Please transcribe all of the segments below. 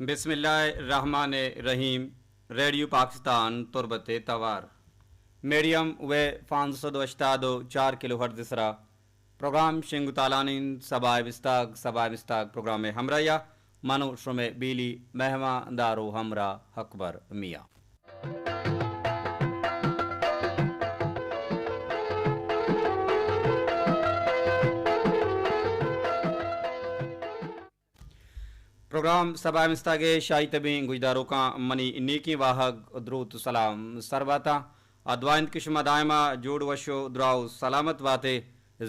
بسم اللہ الرحمن الرحیم۔ ریڈیو پاکستان تربت توار، میڈیم ویو پانزدہ سد و ہشتاد و چار کلو ہرٹز سرا پروگرام شنگ و تالان انت۔ سبائے مستاگ، سبائے مستاگ پروگرام ہمراہیا منو شمے بیلی مہمان دارو ہمراہ اکبر میاں۔ پروگرام سبا مستاگ ء شاہی تبیں گوشداروکاں منی نیکیں واہگ، دروت و سلام سر باتاں۔ آ دعا انت کہ شما دائما جوڑ وش و دراہ و سلامت باتے،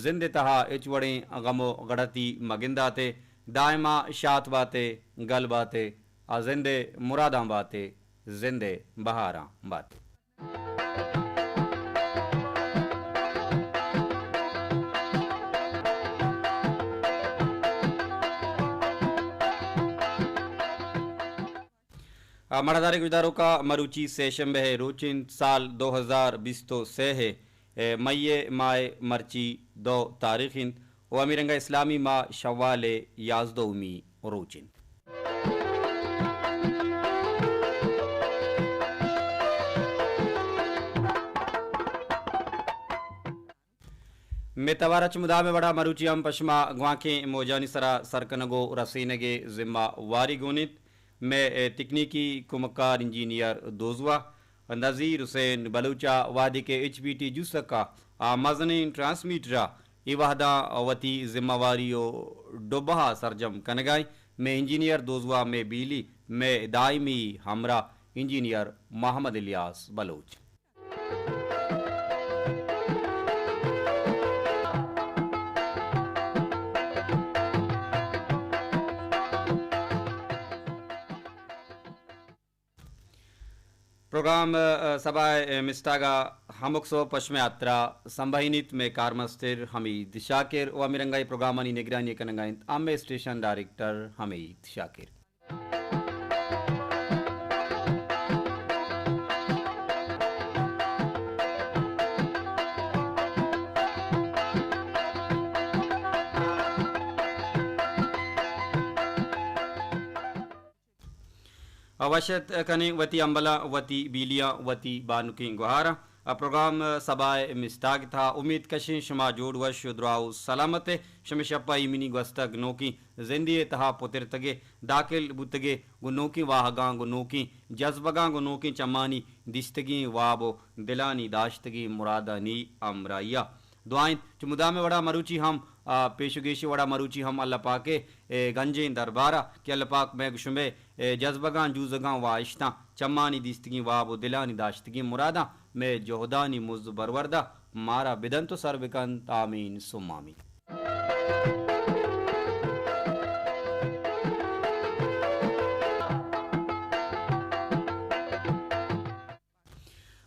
زند ء تہا ہچ وڑیں غم و غڑتی مہ گنداتے، دائما شات باتے، گل باتے، آ زند ء مراداں باتے، زند ء بہاراں باتے۔ آ، مڑاداریں گوشداروکا، مروچی سے شنبہ ء روچ انت، سال دو ہزار بیست و سے ء، اے، مئی ء ماہ ء مرچی دو تاریخ انت و ہمے رنگا اسلامی ماہ شوال ء یازدہمی روچ انت۔ مئے توار ء چہ مدام ء وڑا مروچی ہم پہ شما گوانکیں موجانی سرا سر کنگ و رسینگ ء ذمہ واری گون انت۔ مئے تکنیکی کمکار انجینئر دوزواہ نذیر حسین بلوچ ء وہدے کہ ایچ پی ٹی جوسک ء آ مزنیں ٹرانسمیٹر ء اے وہداں وتی ذمہ واری و ڈبہ ء سرجم کنگ ء انت، مئے انجینئر دوزواہ، مئے بیلی، مئے دائمی ہمراہ انجینئر محمد الیاس بلوچ۔ پروگرام، ء، سبا ء مستاگ ء ہمک سہب پہ شمئے ہاترا سمبہینیت مئے کارمستر حمید شاکر و ہمے رنگا اے پروگرامانی نگرانی ء کنگ ء انت ہمے اسٹیشن ڈائریکٹر حمید شاکر۔ وش ات کنیں وتی امبلاں، وتی بیلیاں، وتی بانکیں گہاراں۔ ء پروگرام سبا ء مستاگ تہا امید کشیں شما جوڑ وش و دراہ و سلامت ء۔ شمے شپ ء ایمنی گوستگ، نوکیں زندے ء تہا پترتگ ء داخل بوتگ ء گوں نوکیں واہگاں، گوں نوکیں جذبگاں، گوں نوکیں چمانی دیستگیں واب و دلانی داشتگیں مرادانی ہمراہی ء۔ دعا انت چہ مدام ء وڑا مروچی ہم، آ، پیش و گیش ء وڑا مروچی ہم اللہ پاک ء اے گنجیں دربار ء کہ اللہ پاک مئے گوں شمئے، اے، جذبگاں، جوزگاں، واہشتاں، چمانی دیستگیں واب و دلانی داشتگیں مراداں، مئے جہدانی مز و برورد ء مارا بدنت و سر بکنت۔ آمین ثم آمین۔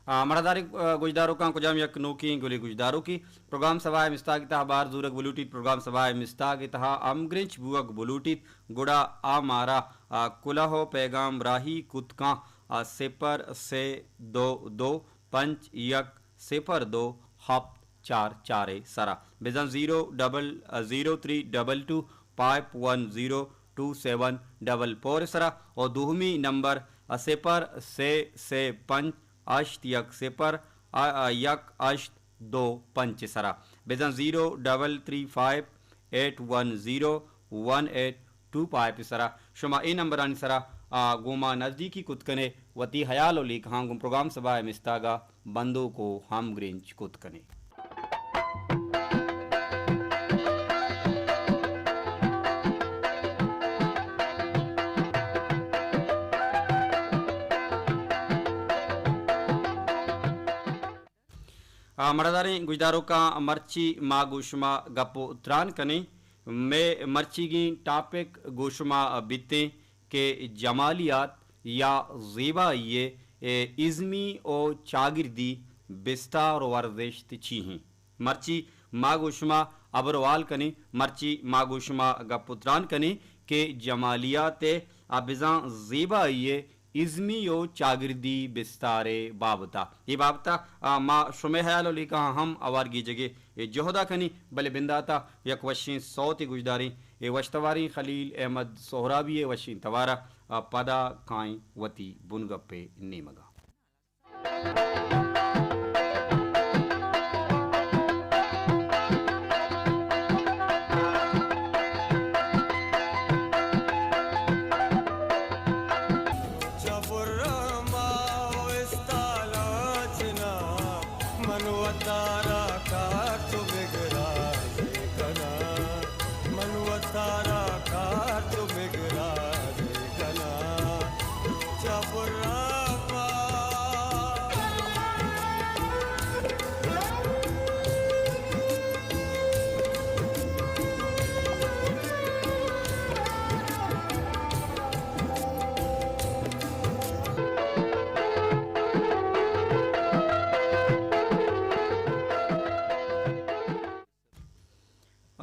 آ، مڑاداریں، آ، گوشداروکاں کجام یک نوکیں گلے گوشداروکے پروگرام سبا ء مستاگ ء تہا بہر زورگ بلوٹیت، پروگرام سبا ء مستاگ ء تہا ہمگرنچ بوگ بلوٹیت، گڑا آ مارا، آ، کلہ و پیغام راہی کت کن، آ، صفر سے دو دو پنچ یک صفر دو ہپت چار چار ء سرا، بزاں زیرو ڈبل، آ، zero three double two five one zero two seven double four ء سرا، و دومی نمبر، آ، صفر سے سے پنچ ہشت یک صفر، آ، آ، یک ہشت دو پنچ ء سرا، بزاں zero double three five eight one zero one eight two five ء سرا۔ شما اے نمبرانی سرا، آ، گوں ما نزدیکی کت کنے، وتی ہیال و لیکہاں گوں پروگرام سبا ء مستاگا بندوک و ہمگرنچ کت کنے۔ آ، مڑاداریں گوشداروکاں، مرچی ما گوں شما گپ و تران کنیں۔ مئے مرچیگیں ٹاپک گوں شما بیتیں کہ جمالیات یا زیبائی ء ازمی و چاگردی بستار و ورزشت چی ہیں۔ مرچی ما گوں شما ہبر و حال کنیں، مرچی ما گوں شما گپ و تران کنیں کہ جمالیات ء بزاں زیبائی ء ازمی و چاگردی بستار ء بابت ء۔ اے بابت ء، آ، ما شمئے ہیال و لیکہاں ہم ہوار گیجگ ء اے جہدا کنیں، بلے بنداتا یک وشیں سوتے گوشداریں۔ اے وشتواریں خلیل احمد سہرابی ءِ وشیں توارا، آ پدا کائیں وتی بنگپ ءِ نیمگا۔ چہ برما و استالا چنا، من وتارا کار چو بگرازے کناں، من وتارا کار چو بگرازے کناں، چہ برما۔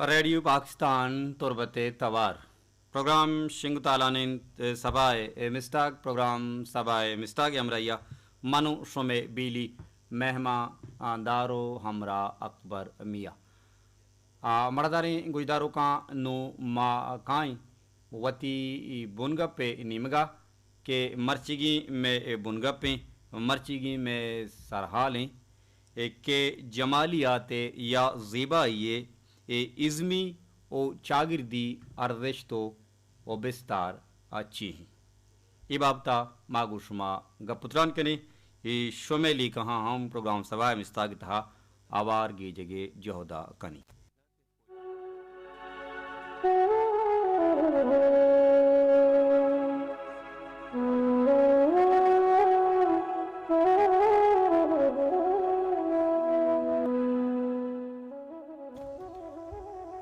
ریڈیو پاکستان تربت ءِ توار، پروگرام شنگ ءُ تالان اِنت سبا ءِ مستاگ۔ پروگرام سبا ءِ مستاگ ءِ ہمراہی ءَ من ءُ شمئے بیلی مہماندار ءُ ہمراہ اکبر میاں۔ آ، مڑداریں گوشداروکاں، نوں ما کائیں وتی بنگپ ءِ نیمگا کہ مرچیگیں مئے بنگپ ایں، مرچیگیں مئے سرحال ایں کہ جمالیات ءِ یا زیبائی ءِ اے ازمی ءُ چاگردی ارزشت ءُ، ءُ بستار ءَ چی ایں۔ اے بابت ءَ ما گوں شما گپ ءُ تران کنیں۔ اے شمئے لیکہاں ہم پروگرام سبا ءِ مستاگ ءِ تہا ہوار گیجگ ءِ جہد ءَ کنیں۔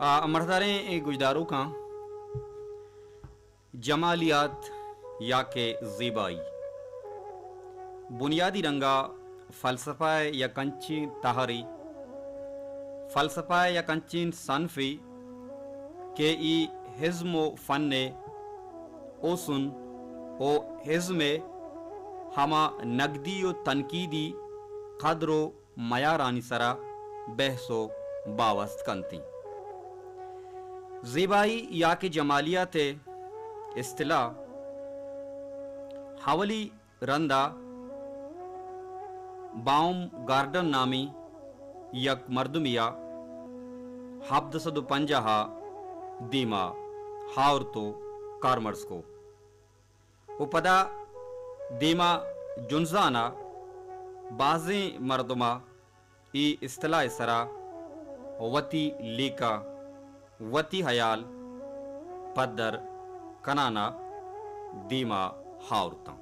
آ، مڑداریں اے گوشداروکاں، جمالیات یا کہ زیبائی بنیادی رنگا فلسفہ ءِ یک انچیں تہرے، فلسفہ ءِ یک انچیں صنفے کہ اے ازم ءُ فن ءِ حسن ءُ ازم ءِ ہما نقدی ءُ تنقیدی قدر ءُ معیارانی سرا بحث ءُ باوست کنت ایں۔ زیبائی یا کہ جمالیات ءِ اصطلاح اولی رندا باؤم گارڈن نامیں یک مردمے ءَ ہپت سد ءُ پنجاہ ءَ دیما ہاورت ءُ کارمرز کو۔ ءُ پدا دیما جنزان ءَ بازیں مردم ءَ اے اصطلاح ءِ سرا وتی لیکہ، وتی ہیال پدر کنان ءَ دیما ہاورتاں۔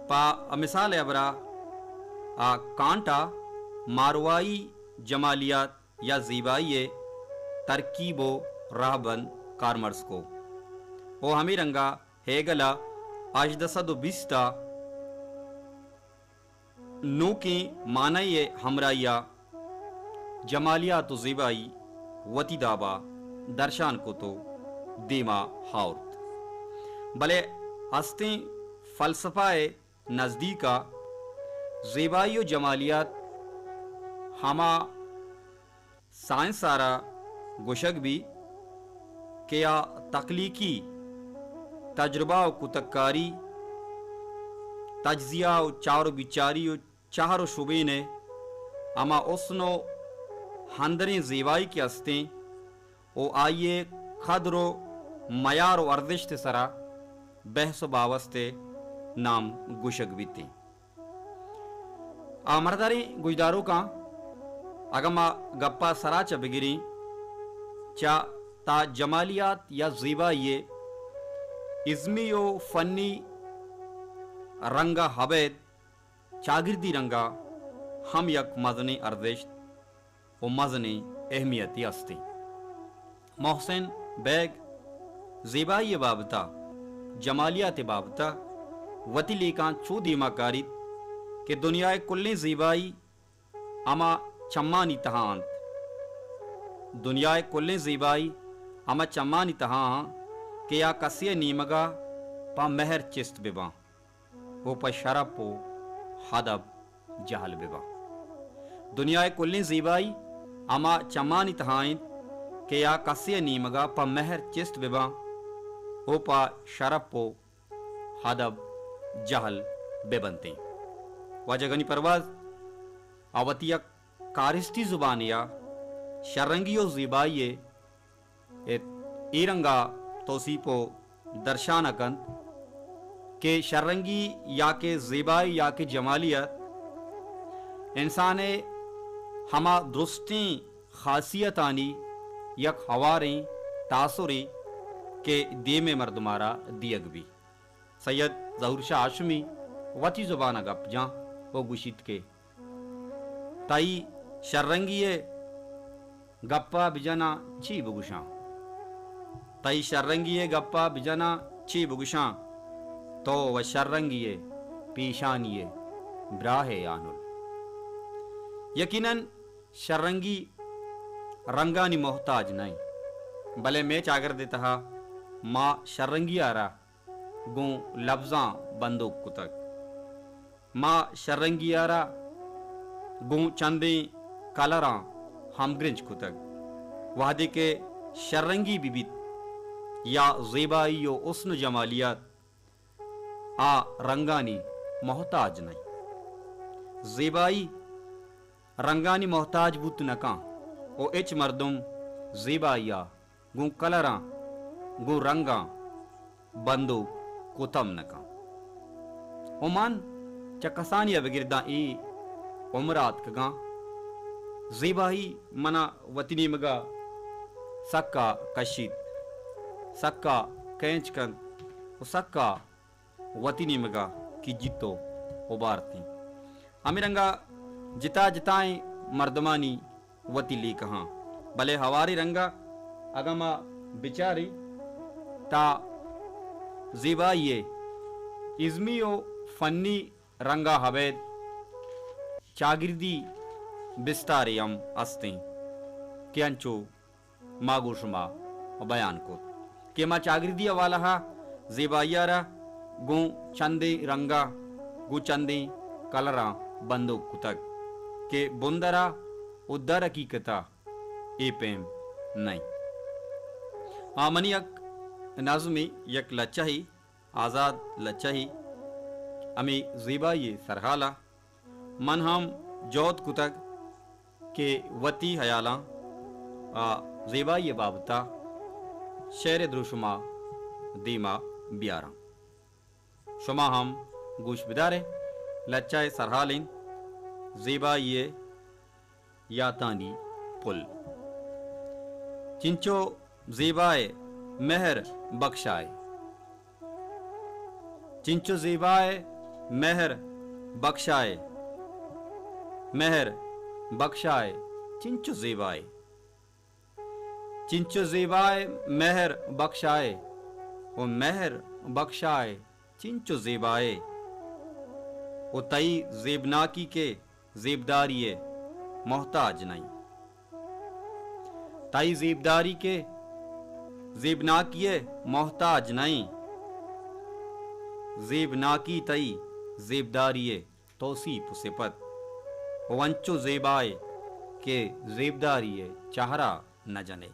پہ مثال ءِ ہبرا آ کانٹ ءَ ماروائی جمالیات یا زیبائی ءِ ترکیب ءُ رہبند کارمرز کو ءُ ہمے رنگا ہیگل ءَ ہژدہ سد ءُ بیست ءَ نوکیں معنی ءِ ہمراہی ءَ جمالیات ءُ زیبائی وتی دابا درشان کت ءُ دیما ہاورت۔ بلے ہستیں فلسفہ ءِ نزدیک ءَ زیبائی ءُ جمالیات ہما سائنس ءَ را گوشگ بی کہ آ تخلیقی تجربہ ءُ کتکاری، تجزیہ ءُ چار ءُ بیچاری ءُ چہر ءُ شبین ءِ ہما حسن ءُ اندریں زیبائی کہ ہستیں ءُ آئی ءِ قدر ءُ معیار ءُ ارزشت ءِ سرا بحث ءُ باوست ءِ نام گوشگ بیتیں۔ آ مرداریں گوشداروکاں، اگاں ما گپا سرا چہ بگریں، چہ تا جمالیات یا زیبائی ءِ ازمی ءُ فنی رنگ ءَ ابید چاگردی رنگ ءَ ہم یک مزنیں ارزشت ءُ مزنیں اہمیتے است انت۔ محسن بیگ زیبائی ءِ بابت ءَ، جمالیات ءِ بابت ءَ وتی لیکہاں چو دیما کاریت کہ دنیا ءِ کلیں زیبائی ہما چمانی تہا انت۔ دنیا ءِ کلیں زیبائی ہما چمانی تہا انت کہ آ کسے ءِ نیمگ ءَ پہ مہر چست بہ باں ءُ پہ شرپ ءُ ادب جہل بہ باں۔ دنیا ءِ کلیں زیبائی ہما چمانی تہا انت کہ آ کسے ءِ نیمگ ءَ پہ مہر چست بہ باں ءُ پہ شرپ ءُ ادب جہل بہ بنتیں۔ واجہ غنی پرواز ءَ وتی یک کارستی زبانے ءَ شررنگی ءُ زیبائی ءِ اے رنگ ءَ توسیپ ءُ درشان ءَ کنت کہ شررنگی یا کہ زیبائی یا کہ جمالیت انسان ءِ ہما درستیں خاصیتانی یک ہواریں تاثرے کہ دیم ءِ مردم ءَ را دیگ بیت۔ سید ظہور شاہ ہاشمی وتی زبان ءَ گپ جاں ءُ گوشیت کہ تئی شررنگی ءِ گپ ءَ بجناں چی بگوشاں؟ تئی شررنگی ءِ گپ ءَ بجناں چی بگوشاں؟ تو و شررنگی ءِ پیشانی ءِ براہ ءِ آنل۔ یقیناً شررنگی رنگانی محتاج نہ انت، بلے مئے چاگرد ءِ تہا ما شررنگی ءَ را گوں لبزاں بندوک کتگ۔ ما شررنگی ءَ را گوں چندیں کلراں ہمگرنچ کتگ۔ وہدے کہ شررنگی بہ بیت یا زیبائی ءُ حسن ءُ جمالیت، آ رنگانی محتاج نہ انت۔ زیبائی رنگانی محتاج بوت نہ کن ءُ ہچ مردم زیبائی ءَ گوں کلراں، گوں رنگاں بندوک کتم نہ کن۔ ءُ من چہ کسانی ءَ بگر داں اے عمر ءَ آتکگاں، زیبائی من ءَ وتی نیمگ ءَ سکا کشیت، سکا کینچ کنت ءُ سکا وتی نیمگ ءَ کجیت ءُ اوبارتیں۔ ہمے رنگ ءَ جتا جتائیں مردمانی وتی لیکہاں، بلے ہواریں رنگ ءَ اگاں ما بچاریں تہ زیبائی ءِ ازمی ءُ فنی رنگ ءَ ابید چاگردی بستارے ہم است انت کہ انچو ما گوں شما بیان کت کہ ما چاگردی حوالہ ءَ زیبائی ءَ را گوں چندیں رنگ ءَ، گوں چندیں کلراں بندوک کتگ کہ بندر ءَ ءُ در حقیقت ءَ اے پیم نہ انت۔ آ منی یک نظمے، یک لچہے، آزاد لچہے، ہمے زیبائی ءِ سرحال ءَ من ہم جہد کتگ کہ وتی ہیالاں آ زیبائی ءِ بابت ءَ شعرے دروشم ءَ دیم ءَ بیاراں۔ شما ہم گوش بدارے، لچہ ءِ سرحال انت زیبائی ءِ یاتانی پل۔ چنچو زیبائے مہر بخشائے، چنچو زیبائے مہر بخشائے، مہر بخشائے چنچو زیبائے، چنچو زیبائے مہر بخشائے، او مہر بخشائے چنچو زیبائے، او تئی زیبناکی کہ زیبداری ءِ محتاج نہ انت۔ تئی زیبداری کہ زیبناکی ءِ محتاج نہ انت۔ زیبناکی تئی زیبداری ءِ توسیپ ءُ سپت، او انچو زیبائے کہ زیبداری ءِ چہرہ نہ جنے۔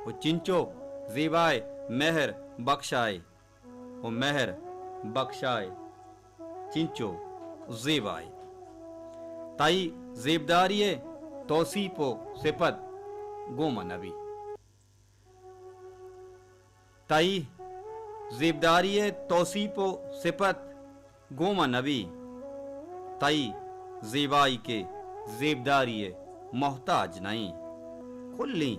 ءُ چنچو زیبائے مہر بخشائے، ءُ مہر بخشائے چنچو زیبائے۔ تئی زیبداری ءِ توسیپ ءُ سپت گوں ما نبی۔ تئی زیبداری ءِ توسیپ ءُ سپت گوں ما نبی۔ تئی زیبائی کہ زیبداری ءِ محتاج نہ انت۔ کلیں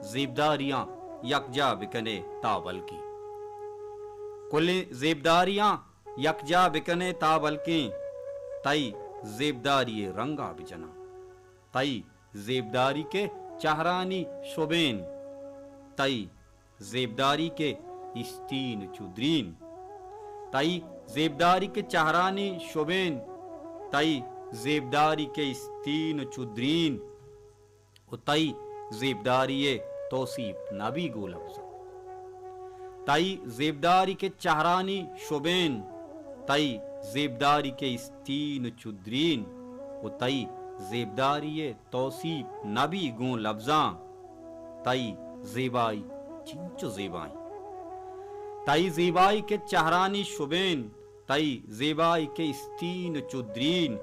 زیبداریاں یکجا بکنے تا بلکیں۔ کلیں زیبداریاں یکجا بکنے تا بلکیں۔ تئی زیبداری ءِ رنگ ءَ بجناں۔ تئی زیبداری کہ چہرانی شبین۔ تئی زیبداری کہ استین چو درین۔ تئی زیبداری کہ چہرانی شبین۔ تئی زیبداری کہ استین چو درین۔ ءُ تئی زیبداری ءِ توسیپ نبی گوں لبزاں۔ تئی زیبداری کہ چہرانی شبین۔ تئی زیبداری کہ استین چو درین۔ ءُ تئی زیبداری ءِ توسیپ نہ بی گوں لبزاں، تئی زیبائی چنچو زیبائیں۔ تئی زیبائی کہ چہرانی شبین، تئی زیبائی کہ استین و چدرین،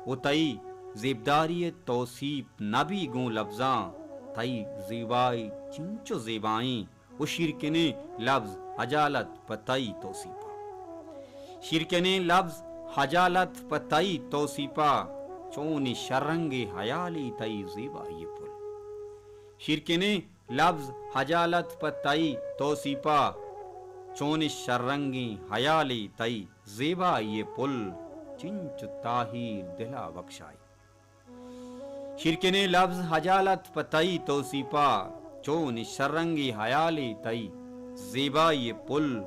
و تئی زیبداری ءِ توسیپ نہ بی گوں لبزاں، تئی زیبائی چنچو زیبائیں۔ و شیرکنیں لبز حجالت پہ تئی توسیپا۔ شیرکنیں لبز حجالت پہ تئی توسیپا، چونیں شررنگیں حیالے تئی زیبائی پل۔ شیرکنیں لبز حجالت پہ تئی توسیپا، چونیں شررنگیں حیالے تئی زیبائی پل، چنچو تاہیر دلا بخشائی۔ شیرکنیں لبز حجالت پہ تئی توسیپا، چونیں شررنگیں حیالے تئی زیبائی پل،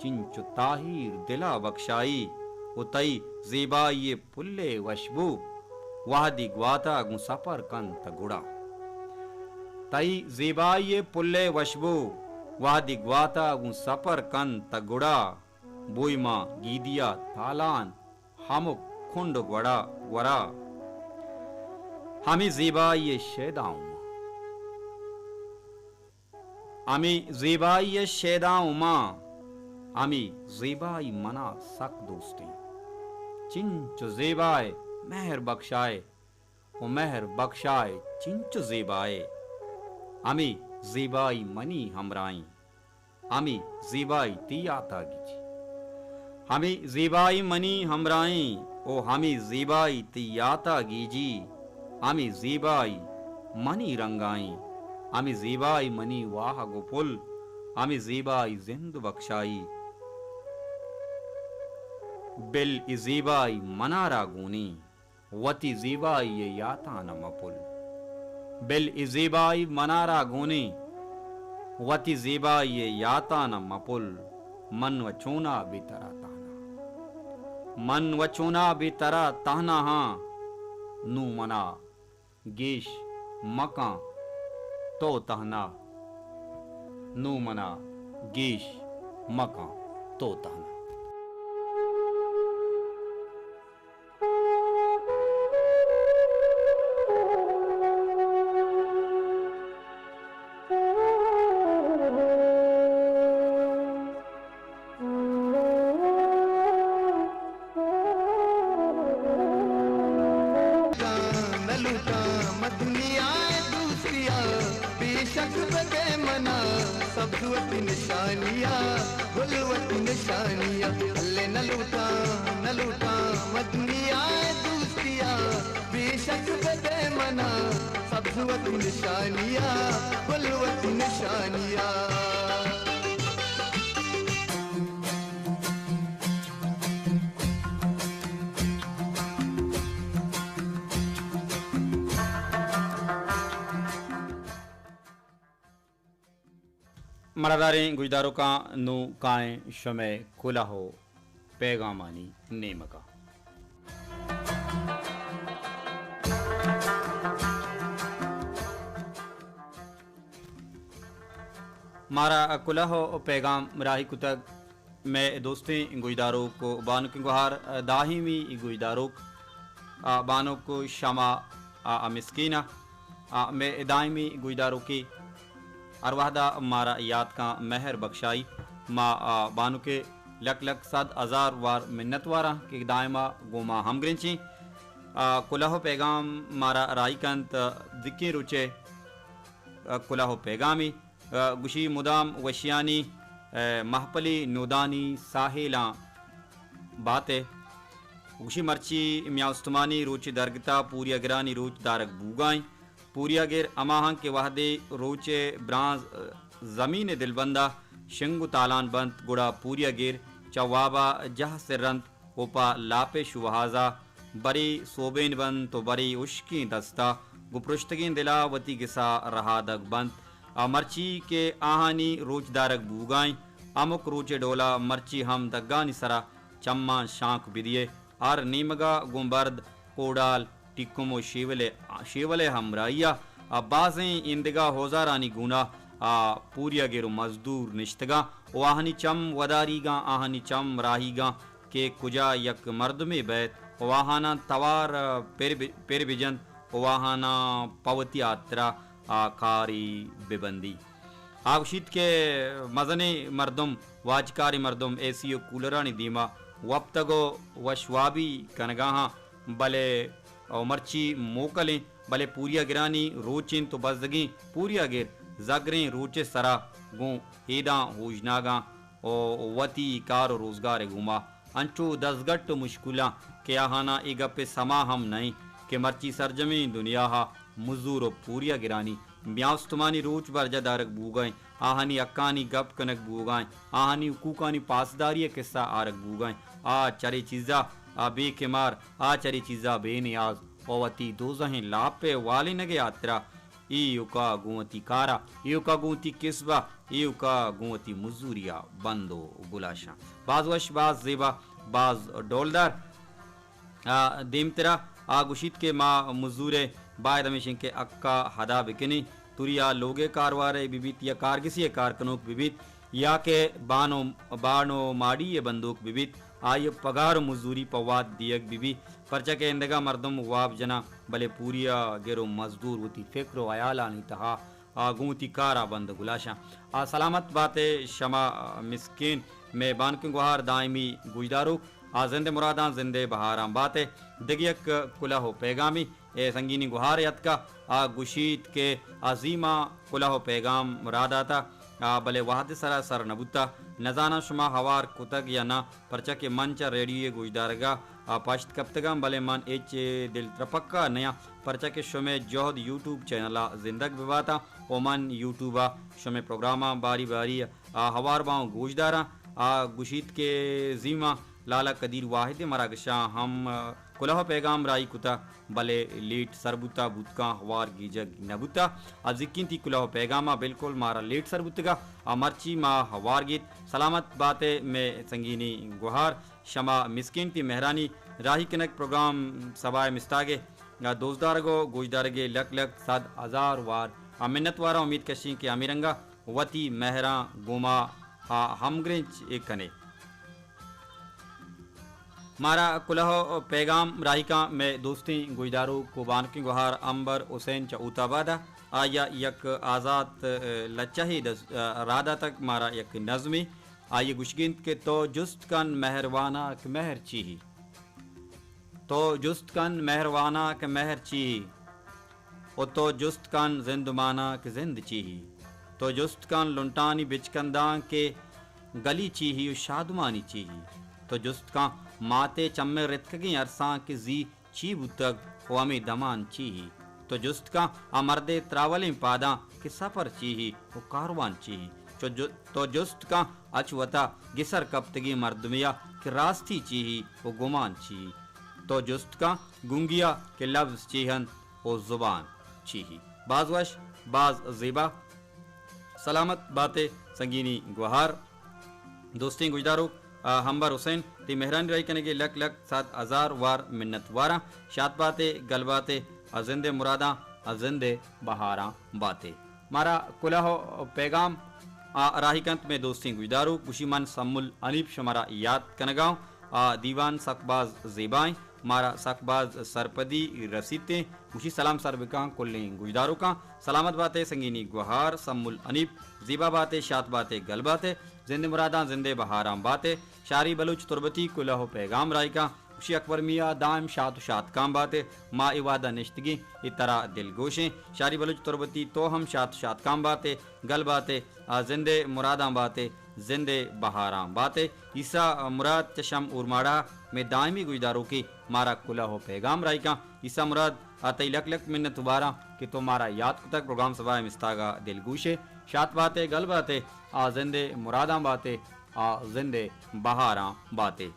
چنچو تاہیر دلا بخشائی۔ و تئی زیبائی پل ءِ وشبو وہدی گواتا گوں سپر کنت گڑا۔ تئی زیبائی پل ءِ وشبو وہدی گواتا گوں سپر کنت گڑا، بوئی ماں گیدیا تالان ہمک کنڈ گورا، گورا۔ ہمے زیبائی ءِ شیدا اوں ما۔ ہمے زیبائی ءِ شیدا اوں ما۔ ہمے زیبائی منا سک دوستیں۔ چنچو زیبائے مہر بخشائے، و مہر بخشائے چنچو زیبائے۔ ہمے زیبائی منی ہمراہیں۔ ہمے زیبائی تئی یاتا گیجی۔ ہمے زیبائی منی ہمراہیں، او ہمے زیبائی تئی یاتا گیجی۔ ہمے زیبائی منی رنگائیں۔ ہمے زیبائی منی واہگ و پل۔ ہمے زیبائی زند بخشائی۔ بل اے زیبائی منارا گونیں۔ وتی زیبائی ءِ یاتان ءَ مپل۔ بل اے زیبائی منارا گونیں، وتی زیبائی ءِ یاتان ءَ مپل۔ من و چونا بے ترا تہنا۔ من و چونا بے ترا تہنا ہاں۔ نوں منا گیش مکاں تو تہنا۔ نوں منا گیش مکاں تو تہنا۔ نہ لوٹاں من دنیا ءِ دوستیا، بے شک بدے منا سبز وتی نشانیا، گل وتی نشانیا۔ ہلے نہ لوٹاں، نہ لوٹاں من دنیا ءِ دوستیا، بے شک بدے منا سبز وتی نشانیا، گل وتی نشانیا۔ مڑاداریں گوشداروکاں، نوں کائیں شمئے کلہ و پیغامانی نیمگا۔ مارا کلہ و پیغام راہی کتگ مئے دوستیں گوشداروک و بانکیں گوہار، دائمی گوشداروک، آ، بانک شمع، آ، آ، مسکین، آ، مئے دائمی گوشداروکے۔ ہر وہدا مارا یات کاں مہر بخشائی۔ ما، آ، بانکے لک لک صد ہزار وار منت واراں کہ دائما گوں ما ہمگرنچیں۔ آ، کلہ و پیغام مارا راہی کنت، دگہ روچے، آ، کلہ و پیغامی۔ گوشی مدام وشیانی، اے، محفلی نودانی ساحلاں بات ئے۔ گوشی مرچی میاں استمانی روچ درگتا پوریا گرانی روچ دارگ بوگائیں۔ پوریا گر ہماہاں کہ وہدے روچ برانز زمین دلبندا شنگ و تالان بنت، گڑا پوریا گر چہ وابا جہ سرنت۔ و پہ لاپ ءِ شوہازا برے سوبین بنت و برے ہشکیں دستا گوں پرشتگیں دلا وتی گسا رہادگ بنت۔ آ مرچی کہ آہانی روچ دارگ بوگائیں، ہمک روچ ءِ ڈولا مرچی ہم دگانی سرا چماں شانک بدیئے۔ ہر نیمگا گوں برد، کوڈال، ٹیکم و شیول ءِ، شیول ءِ ہمراہیا آ بازیں ایندگہ اوزارانی گونا آ پوریا گر و مزدور نشتگاں و آہانی چم وداریگاں، آہانی چم راہیگاں۔ کہ کجا یک مردمے بیت، و آہاناں توار، آ، پر بہ-، پر بجنت و آہاناں پہ وتی ہاترا، آ، کاری ببندی۔ آ گوشیت کہ مزنیں مردم، واجکاریں مردم اے سی و کولرانی دیما وپتگ و وشوابی کنگا ہاں، بلے او مرچی موکل انت، بلے پوریا گرانی روچ انت و بزگیں پوریا گر زگریں روچ ء سرا گوں ہیداں ہوژناگاں و وتی کار و روزگار ء گوما انچو دزگٹ و مشکلاں کہ آہاناں اے گپ ء سما ہم نہ انت کہ مرچی سرجمیں دنیا ء مزور و پوریا گرانی میان استمانی روچ برجاہ دارگ بوگا انت، آہانی حقانی گپ کنگ بوگا انت، آہانی حقوقانی پاسداری ء قصہ آرگ بوگا انت۔ آ چرے چیزا آ بے کمار، آ چرے چیزا بے نیاز و وتی دوزہیں لاپ ء والینگ ء ہاترا ایوکا گوں وتی کارا، ایوکا گوں وتی کسبا، ایوکا گوں وتی مزوریا بند و گلاشاں۔ باز وش، باز زیبا، باز ڈولدار۔ آ، دیمترا آ گوشیت کہ ما مزور ء باید ہمیش انت کہ حقا ادا بکنیں، توری آ لوگ ء کاروار ء بہ بیت یا کارگسی ء کار کنوک بہ بیت یا کہ بان و، بان و ماڑی ء بندوک بہ بیت، آئی ء پگار و مزوری پہ وات دیگ بہ بیت، پرچا کہ ایندگہ مردم واب جناں، بلے پوریا گر و مزدور وتی فکر و حیالانی تہا آ گوں وتی کارا بند گلاشاں۔ آ سلامت بات ئے شما مسکین مئے بانکیں گوہار دائمی گوشداروک، آ زند مراداں زند بہاراں بات ئے۔ دگہ یک کلہ و پیغامی اے سنگینی گوہار یتکا، آ گوشیت کہ عظیما کلہ و پیغام را داتا، آ بلے وہد سرا سر نہ بوتا۔ نزاناں شما ہوار کتگ یا نہ، پرچا کہ من چہ ریڈیو ء گوشدارگ ء پشت کپتگاں، بلے من ہچ دل ترپکا نیاں، پرچا کہ شمئے جہد یوٹیوب چینل ء زندگ بباتاں و من یوٹیوب ء شمئے پروگراماں باری باری ء ہوار باں و گوشداراں۔ آ گوشیت کہ زیماں لالا قدیر واحد ء مراگشاں ہم کلہ و پیغام راہی کتا، بلے لیٹ سر بوتا، بوتکاں ہوار گیجگ نہ بوتا۔ آ زیکینتی کلہ و پیغام ء بالکل مارا لیٹ سر بوتگا، آ مرچی ما ہوار گیت۔ سلامت بات ئے مئے سنگینی گوہار۔ شما مسکین تی مہرانی راہی کنگ پروگرام سبا ء مستاگ ء دوستدارگ و گوشدارگ ء لک لک صد ہزار وار ء منت وار ء امید کشیں کہ ہمے رنگا وتی مہراں گوما ء ہمگرنچ ء کنے۔ مارا کلہ و پیغام راہی کاں مئے دوستیں گوشداروک و بانکیں گوہار امبر حسین چہ اوت آباد ء۔ آئی ء یک آزات، ء، لچہے دس-، ء، را داتگ، مارا یک نظمے۔ آئی ء گوشگ انت کہ تو جست کن مہروانا کہ مہر چی ہی؟ تو جست کن مہروانا کہ مہر چی ہی؟ و تو جست کن زندمانا کہ زند چی ہی؟ تو جست کن لنٹانی بچکنداں کہ گلی چی ہی و شادمانی چی ہی؟ تو جست کن ماتے چمے رتکگیں ارساں کہ زی چی بوتگ و ہمے دمان چی ہی؟ تو جست کن آ مردے تراولیں پاداں کہ سفر چی ہی و کاروان چی ہی؟ چو جو-، تو جست کن اچ وتا گسر کپتگیں مردمیا کہ راستی چی ہی و گمان چی ہی؟ تو جست کن گنگیا کہ لبز چی ہنت و زبان چی ہی؟ باز وش، باز زیبا۔ سلامت بات ئے سنگینی گوہار۔ دوستیں گوشداروک، آ، ہمبر حسین، تئی مہرانی راہی کنگ ء لک لک صد ہزار وار منت واراں۔ شات بات ئے، گل بات ئے، آ زند ء مراداں، آ زند ء بہاراں بات ئے۔ مارا کلہ و پیغام، آ، راہی کنت مئے دوستیں گوشداروک، گوشی من سمل حنیف شمارا یات کنگاؤں۔ آ دیوان سک باز زیبائیں۔ مارا سک باز سرپدی رسیت ایں۔ گوشی سلام سر بکاں کلیں گوشداروکاں۔ سلامت بات ئے سنگینی گوہار سمل حنیف، زیبا بات ئے، شات بات ئے، گل بات ئے، زند مراداں زند ئے بہاراں بات ئے۔ شاری بلوچ تربتی کلہ و پیغام راہی کاں۔ گوشی اکبر میاں دائم شات و شاتکاں بات ئے۔ ما اے وہدا نشتگیں اے ترا دلگوشیں۔ شاری بلوچ تربتی تو ہم شات و شاتکاں بات ئے، گل بات ئے، آ زند ئے مراداں بات ئے، زند ئے بہاراں بات ئے۔ عیسیٰ مراد چہ شم اورماڑہ مئے دائمی گوشداروکے مارا کلہ و پیغام راہی کاں۔ عیسیٰ مراد، آ تئی لک لک منت واراں کہ تو مارا یات کتگ، پروگرام سبا ء مستاگا دلگوش ئے۔ شات بات ئے، گل بات ئے، آ زند ئے مراداں بات ئے، آ زند ئے بہاراں بات ئے۔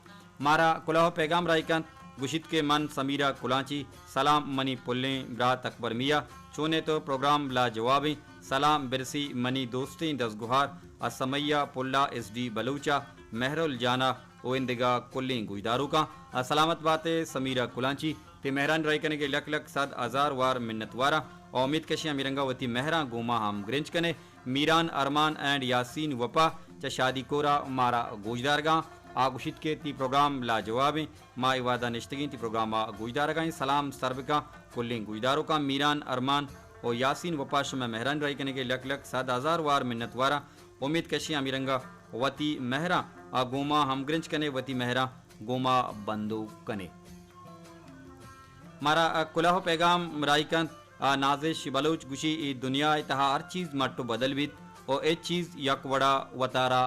مارا کلہ و پیغام راہی کنت، گوشیت کہ من سمیرا کلانچی، سلام منی پلیں برات اکبر میاں، چون ئے تو؟ پروگرام لاجوابیں۔ سلام برسی منی دوستیں دزگوہار اسمیا پلا ایس ڈی بلوچا، مہرل جانا و اندگہ کلیں گوشداروکاں۔ سلامت بات ئے سمیرا کلانچی، تئی مہرانی راہی کنگ ء لک لک صد ہزار وار منت واراں۔ او امید کشیں ہمے رنگا وتی مہراں گوں ما ہمگرنچ کن ئے۔ میران ارمان اینڈ یاسین وپا چہ شادی کورا مارا گوشدارگاں۔ آ گوشیت کہ تئی پروگرام لاجواب ایں۔ ما اے وہدا نشتگیں تئی پروگرام ء گوشدارگا ایں۔ سلام سر بکن کلیں گوشداروکاں۔ میران، ارمان و یاسین وپا، شمئے مہرانی راہی کنگ ء لک لک صد ہزار وار منت واراں۔ امیت کشیں ہمے رنگا وتی مہراں آ گوما ہمگرنچ کنے، وتی مہراں گوما بندوک کنے۔ مارا، آ، کلوہ و پیغام راہی کنت، آ، نازش بلوچ گوشی، اے دنیا ء تہا ہر چیز مٹ و بدل بیت و ہچ چیز یک وڑا وتارا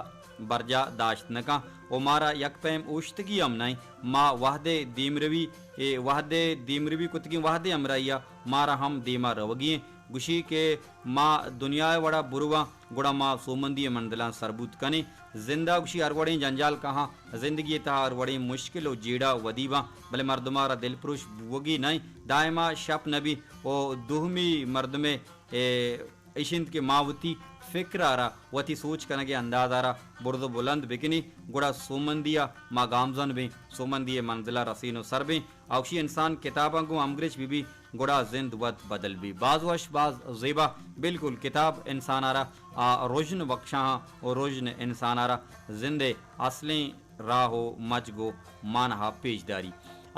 برجا داشت نہ کن و مارا یک پیم اوشتگی ہم نہ انت۔ ما وہدے دیمروی، اے وہدے دیمروی کتگیں وہدے ہمراہی ء مارا ہم دیما روگی انت۔ گوشی کہ ما دنیا ء وڑا برواں، گڑا ما سومندی ء منزلاں سر بوت کنیں۔ زند ء گوشی ہر وڑیں جنجال کہاں، زندگی ء تہا ہر وڑیں مشکل و جیڑہ ودی باں، بلے مردم ء را دلپروش بوگی نہ انت۔ دائما شپ نہ بی و دومی مردمے، اے، ایش انت کہ ما وتی فکر ء را، وتی سوچ کنگ ء انداز ء را برز و بلند بکنیں، گڑا سومندی ء ما گامزن بیں، سومندی ء منزل ء رسین و سر بیں۔ آ گوشی انسان کتاباں گوں ہمگرنچ بہ بی، گڑا زند وت بدل بی۔ باز وش، باز زیبا۔ بالکل، کتاب انسان ء را آ رژن بخشاں و رژن انسان ء را زند ء اصلیں راہ و مجگ و مانہا پیش داری۔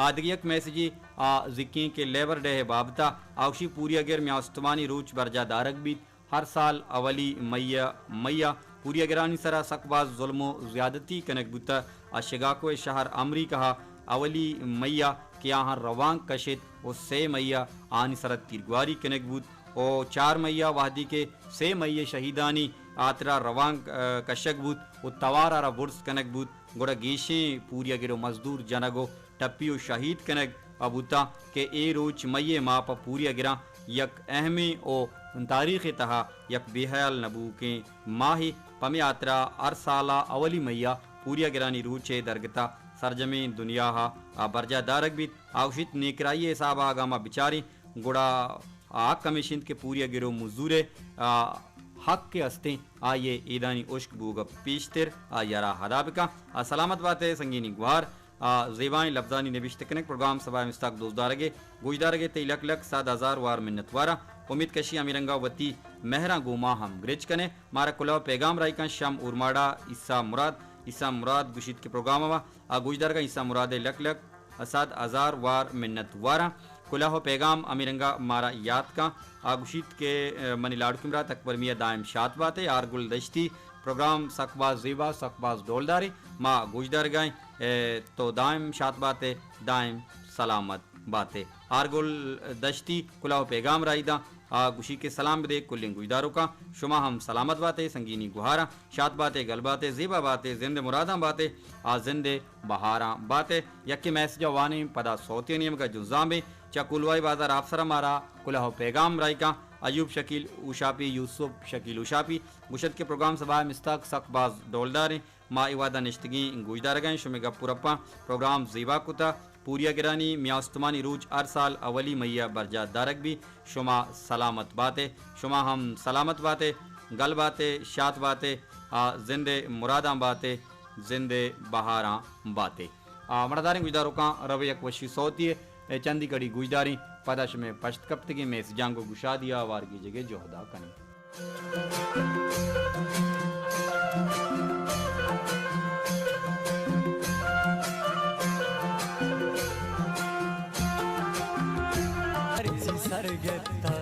آ دگہ یک میسجے آ زکیں کہ لیبر ڈے ء بابتا۔ آ گوشی پوریاگر میاں استمانی روچ برجا دارگ بیت۔ ہر سال اولی مئی ء، مئی ء پوریاگرانی سرا سک باز ظلم و زیادتی کنگ بوتہ۔ ء شگاکو ء شہر امریکہ ء اولی مئی ء کہ آہاں روانک کشت و سے مئی ء آہانی سرا تیرگواری کنگ بوت و چار مئی ء وہدی کہ سے مئی ء شہیدانی ہاترا روانک، ء، کشگ بوت و توار ء را برز کنگ بوت، گڑا گیشیں پوریاگر و مزدور جنگ و ٹپی و شہید کنگ ء بوتاں کہ اے روچ مئی ء ماہ پہ پوریاگراں یک اہمیں و تاریخ ء تہا یک بے ہیال نہ بوکیں ماہے۔ پمے ہاترا ہر سال ء اولی مئی ء پوریاگرانی روچ ء درگت ء سرجمیں دنیا ء برجاہ دارگ بیت۔ آ گوشیت، نیکرائی ء حساب ء اگاں ما بچاریں، گڑا آ حق ہمیش انت کہ پوریاگر و مزور ء، آ، حق کہ استیں، آئی ء ایدانی اشک بوگ ء پیشتر آئی ء را ادا بکن۔ آ، سلامت بات ئے سنگینی گوہار۔ آ، زیبائیں لبزانی نبشتہ کنگ پروگرام سبا ء مستاک دوست دارگ ء گوشدارگ ء تئی لک لک صد ہزار وار منت واراں۔ امیت کشی ہمے رنگا وتی مہراں گوں ما ہم گرچ کن ئے۔ مارا کلوہ پیغام راہی کن شم اورماڑا عیسی مراد۔ عیسی مراد گوشیت کہ پروگرام ء آ گوشدارگاں عیسی مراد ء لک لک صد ہزار وار منت واراں۔ کلوہ و پیغام ہمے رنگا مارا یات کن۔ آ گوشیت کہ، ء، منی لاڈکیں برات اکبر میاں دائم شات بات ئے۔ آرگل دشتی پروگرام سک باز زیبا، سک باز ڈولداریں۔ ما گوشدارگائیں، ء، تو دائم شات بات ئے، دائم سلامت بات ئے۔ آرگل دشتی کلوہ و پیغام راہی داں۔ آ گوشی کہ سلام بدے کلیں گوشداروکاں، شما ہم سلامت بات ئے، سنگینی گوہاراں، شات بات ئے، گل بات ئے، زیبا بات ئے، زند مراداں بات ئے، آ زند بہاراں بات ئے۔ یکے میسج ء وانیں، پدا سوتے نیمگ ء جنزان بیں۔ چہ کولوائی بازار آپسر ء مارا کلوہ و پیغام راہی کاں ایوب شکیل اوشاپی، یوسف شکیل اوشاپی گوشت کہ پروگرام سبا ء مستاک سک باز ڈولداریں۔ ما اے وہدا نشتگیں گوشدارگاں، شمے گپ و رپاں پروگرام زیبا کتا۔ پوریاگرانی میاں استمانی روچ ہر سال اولی مئی ء برجاہ دارگ بی۔ شما سلامت بات ئے، شما ہم سلامت بات ئے، گل بات ئے، شات بات ئے، آ زند مراداں بات ئے، زند بہاراں بات ئے۔ آ مڑداریں گوشداروکاں، روے یک وشی سوتی ء چندی کڑی گوشداریں، پدا شمے پشت کپتگیں میسجاں گوں گشادی ء آوارگیجگ ء جہدا کنیں۔ مرچی سر گپتا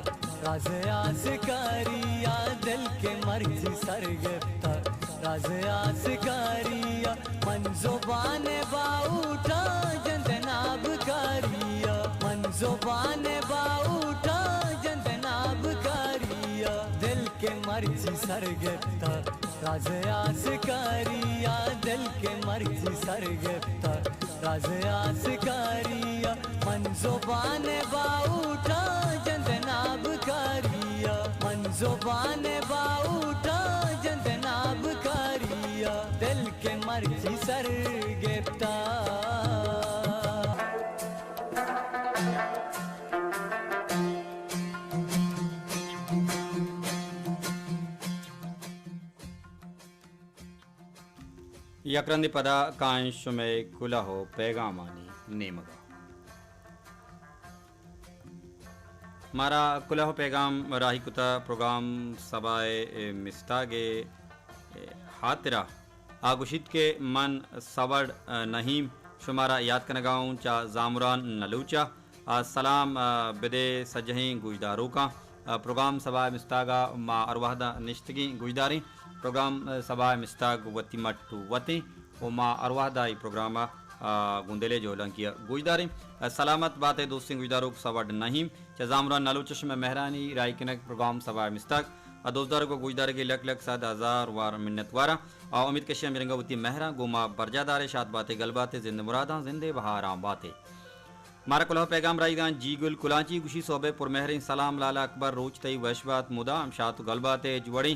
راز آسکاری ء، دل کہ مرچی سر گپتا راز آسکاری ء، من زبان باہوٹا جند نابکاری ء، من زبان باہوٹا جند نابکاری ء، دل کہ مرچی سر گپتا راز آسکاری ء، دل کہ مرچی سر گپتا راز آسکاری ء، من زبان باہوٹا جند نابکاری ء، من زبان باہوٹا جند نابکاری ء، دل کہ مرچی سر گپتا۔ یک رندے پدا کائیں شمئے کلوہ و پیغامانی نیمگا۔ مارا کلوہ و پیغام راہی کتا پروگرام سبا ء مستاگ ء ہاترا۔ آ گوشیت کہ من سوڑ، آ، نعیم شمارا یات کنگا اوں چہ زامران نلوچ ءَ۔ آ، سلام، آ، بدے سجہیں گوشداروکاں۔ آ، پروگرام سبا ءِ مستاگ ءَ ما ہر وہد ءَ نشتگیں گوشداریں۔ پروگرام، آ، سبا ءِ مستاگ وتی مٹ وتیں و ما ہر وہد ءَ اے پروگرام ءَ، آ، گوں دل ءِ جہلانکی ءَ گوشداریں۔ آ، سلامت بات ئے دوستیں گوشداروک، سوڑ نعیم چہ زامران نلوچ ءَ شمئے مہرانی راہی کنگ پروگرام سبا ءِ مستاگ ءَ دوستدارگ و گوشدارگ ءِ لک لک صد ہزار وار منت واراں۔ آ، امید کشی ہمے رنگ ءَ وتی مہراں گوں ما برجاہ دار ئے، شات بات ئے، گل بات ئے، زند مراداں زند ءِ بہاراں بات ئے۔ مارا کلوہ پیغام راہیگاں جی گل کلانچی گوشی، صحب ءِ پرمہریں سلام لالا اکبر، روچ تئی وش بات، مدام شات و گل بات ئے، ہچ وڑیں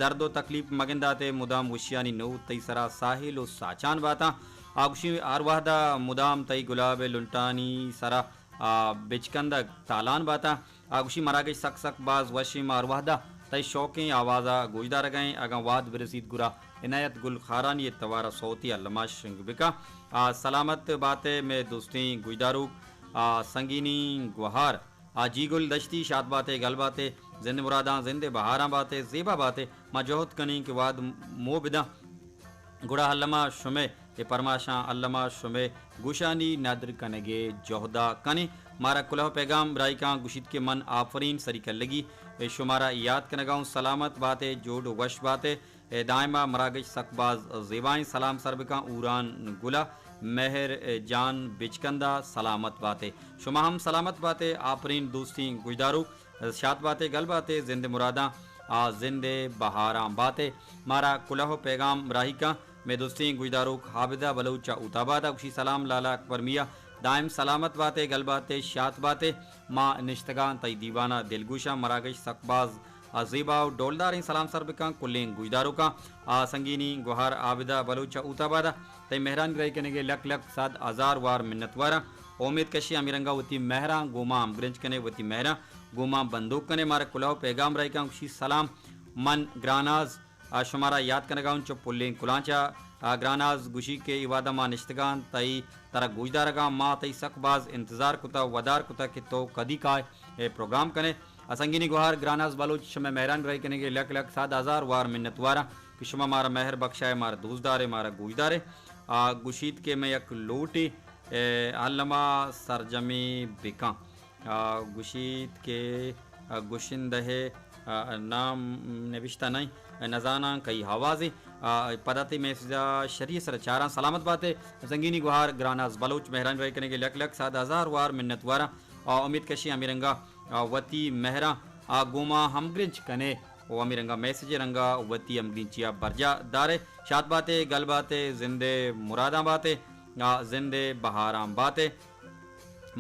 درد و تکلیف مگندات ئے، مدام وشیانی نود تئی سرا ساحل و ساچان باتاں۔ آ گوشی ہر وہد ءَ مدام تئی گلاب ءِ لنٹانی سرا، آ، بچکندگ تالان باتاں۔ آ گوشی مراگش سک سک باز وشیں، ما ہر وہد ءَ تئی شوکیں آواز ءَ گوشدارگ ءَ ایں، اگاں وہد برسیت گڑا عنایت گل خارانی ءِ توار ءَ سوتی الما شنگ بکن۔ آ، سلامت بات ئے مئے دوستیں گوشداروک، آ، سنگینی گوہار، آ، جی گل دشتی، شات بات ئے، گل بات ئے، زند مراداں زند ءِ بہاراں بات ئے، زیبا بات ئے، ما جہد کنیں کہ وہد مو بداں۔ گڑا الما شمئے اے پرماشاں، الما شمئے گوشانی ندر کنگ ءِ جہد ءَ کنیں۔ مارا کلوہ پیغام راہی کاں گوشیت کہ من آفرین سری کلگی ءَ شمارا یات کنگا اوں، سلامت بات ئے، جوڑ و وش بات ئے۔ اے دائما مراگش سک باز زیبائیں، سلام سر بکاں اوران گلا، مہر جان بچکندا، سلامت بات ئے۔ شما ہم سلامت بات ئے، آفرین دوستیں گوشداروک، شات بات ئے، گل بات ئے، زند مراداں، آ، زند ءِ بہاراں بات ئے۔ مارا کلوہ و پیغام راہی کاں مئے دوستیں گوشداروک عابدہ بلوچ چہ اوت آباد ءَ گوشی، سلام لالا اکبر میاں، دائم سلامت بات ئے، گل بات ئے، شات بات ئے۔ ما نشتگاں تئی دیوان ءَ دلگوشاں، مراگش سک باز آ، زیبا و ڈولداریں، سلام سر بکاں کلیں گوشداروکاں۔ آ، سنگینی گوہار عابدہ بلوچ چہ اوت آباد ءَ تئی مہرانی راہی کنگ ءِ لک لک صد ہزار وار منت واراں۔ امید کشی ہمے رنگ ءَ وتی مہراں گوں ما ہمگرنچ کن ئے، وتی مہراں گوں ما بندوک کن ئے، مارا کلوہ و پیغام راہی کاں گوشی، سلام، من گراناز، آ، شمارا یات کنگا اوں چہ پلیں کلانچ ءَ۔ آ، گراناز گوشی کہ اے وہد ءَ ما نشتگاں تئی ترا گوشدارگاں، ما تئی سک باز انتظار کتا، ودار کتا کہ تو کدی کائے اے پروگرام کن ئے۔ آ، سنگینی گوہار گراناز بلوچ، شمئے مہرانی راہی کنگ ءِ لک لک صد ہزار وار منت واراں کہ شما مارا مہر بخشائے، مارا دوست دارے، مارا گوشدارے۔ آ، گوشیت کہ مئے یک لوٹے، اے، الما سرجمیں بکاں۔ آ، گوشیت کہ، آ، گشندہ ءِ، آ، نام نبشتہ نہ ایں، نزاناں کئی آوازے۔ آ، پدا تئی میسج ءَ شری ءِ سر ءَ چاراں، سلامت بات ئے۔ سنگینی گوہار گراناز بلوچ، مہرانی راہی کنگ ءِ لک لک صد ہزار وار منت واراں۔ آ، امید کشی ہمے رنگ ءَ، آ، وتی مہراں، آ، گوں ما ہمگرنچ کن ئے و ہمے رنگ ءَ میسج ءِ رنگ ءَ وتی ہمگرنچی ءَ برجاہ دار ئے۔ شات بات ئے، گل بات ئے، زند ءِ مراداں بات ئے، آ، زند ءِ بہاراں بات ئے۔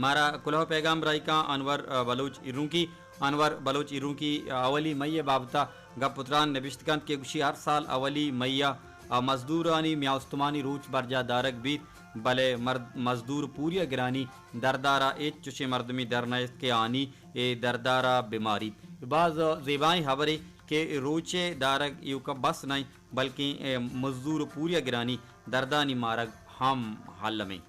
مارا کلوہ پیغام راہی کاں انور، آ، بلوچ ایرونکی۔ انور بلوچ ایرونکی، آ، اولی مئی ءِ بابت ءَ گپ و تران نبشت کنت کہ گوشی ہر سال اولی مئی ءَ، آ، مزدورانی میاں استمانی روچ برجاہ دارگ بیت، بلے مرد، مزدور پوری ءَ گرانی دردار ءَ ہچ چشیں مردمے در نیست کہ آنی اے دردار ءَ بماریت۔ باز زیبائیں ہبرے کہ روچ ءِ دارگ ایوک ءَ بس نہ انت، بلکیں اے مزدور پوری ءَ گرانی دردانی مارگ ہم الم انت۔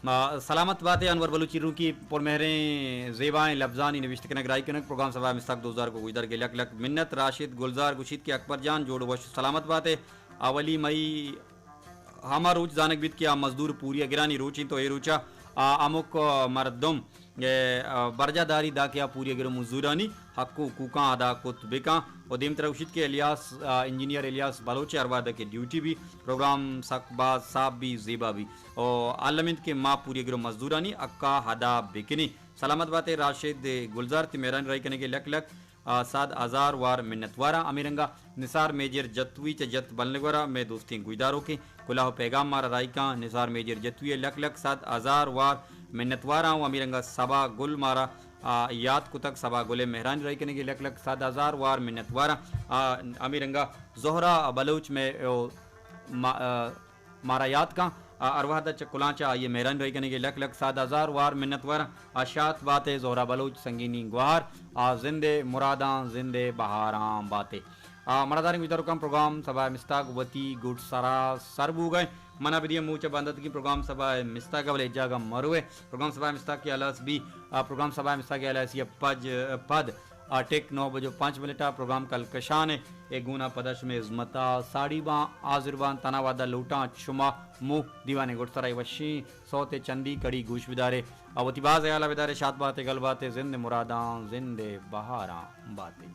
ما سلامت بات ئے انور بلوچی رونکی، پرمہریں زیبائیں لبزانی نبشتہ کنگ راہی کنگ پروگرام سبا مستاگ دوزار کو گوشدارگ ءِ لک لک منت۔ راشد گلزار گوشیت کہ اکبر جان جوڑ وش سلامت بات ئے۔ اولی مئی ہما روچ زانگ بیت کہ آ مزدور پوری ءَ گرانی روچ انت و اے روچ ءَ آ ہمک مردم، اے، آ، برجاہ داری داکہ آ پوری ءَ گر و مزدورانی حق و حقوقاں ادا کت بکن۔ و دیمترا گوشیت کہ الیاس، آ، انجینئر الیاس بلوچ ءِ ہر وہد کہ ڈیوٹی بی، پروگرام سک باز صاف بی، زیبا بی۔ و الم انت کہ ما پوری ءَ گر و مزدورانی حقا ادا بکنیں۔ سلامت بات ئے راشد گلزار، تئی مہرانی راہی کنگ ءِ لک لک آ، صد ہزار وار منت واراں۔ ہمے رنگا نثار میجر جتوئی چہ جت بلنگور ءَ مئے دوستیں گوشداروکیں کلاہ و پیغام مارا راہی کاں۔ نثار میجر جتوئی ءِ لک لک صد ہزار وار منت واراں و ہمے رنگا صبا گل مارا، آ، یات کتگ۔ صبا گل ءِ مہرانی راہی کنگ ءِ لک لک صد ہزار وار منت واراں۔ آ، ہمے رنگا زہرا بلوچ مئے، او، ما-، آ، مارا یات کن، آ، ہر وہد ءَ چہ کلانچ ءَ آئی ءِ مہرانی راہی کنگ ءِ لک لک صد ہزار وار منت وار۔ آ، شات بات ئے زہرا بلوچ سنگینی گوہار، آ، زند ءِ مراداں زند ءِ بہاراں بات ئے۔ آ، مڑاداریں گوشداروکاں، پروگرام سبا ءِ مستاگ وتی گڈ سرا سر بوگ ءَ۔ منا بدیاں موچ ءَ بنداتگیں پروگرام سبا ءِ مستاگ ءَ، بلے جاگہ مرو ءَ پروگرام سبا ءِ مستاگ کہ ہلاس بی، آ، پروگرام سبا ءِ مستاگ ءِ ہلاسی ءَ پج، پد آ ٹک نو بجو پانچ منٹا پروگرام کلکشان ء۔ اے گونا پدا شمے ہزمتا ساڑی باں، حاضر باں۔ تنا وعدہ لوٹاں شما مو دیوانے گڈسرا اے وشیں سوت چندی کڑی گوش بدارے۔ آ وتی باز حیالا بدارے، شات باتے، گل باتے، زند مراداں، زند بہاراں باتے۔